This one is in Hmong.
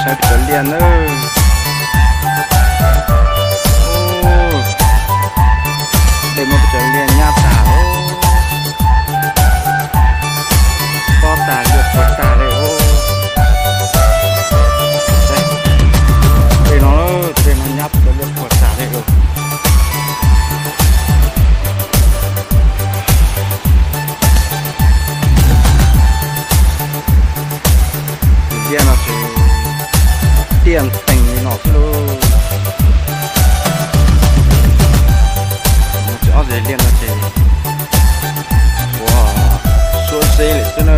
Peb cov liaj na. Dej muab peb cov liaj nyab tag lawm. Pob tag liaj puas tag li os. Dej no, dej no nyab peb cov liaj puas tag li os. Tus liaj no ces tiaj ntees li no xwb lauj. Ces ob tug liaj no ces ua suab zeb lawm xwb na.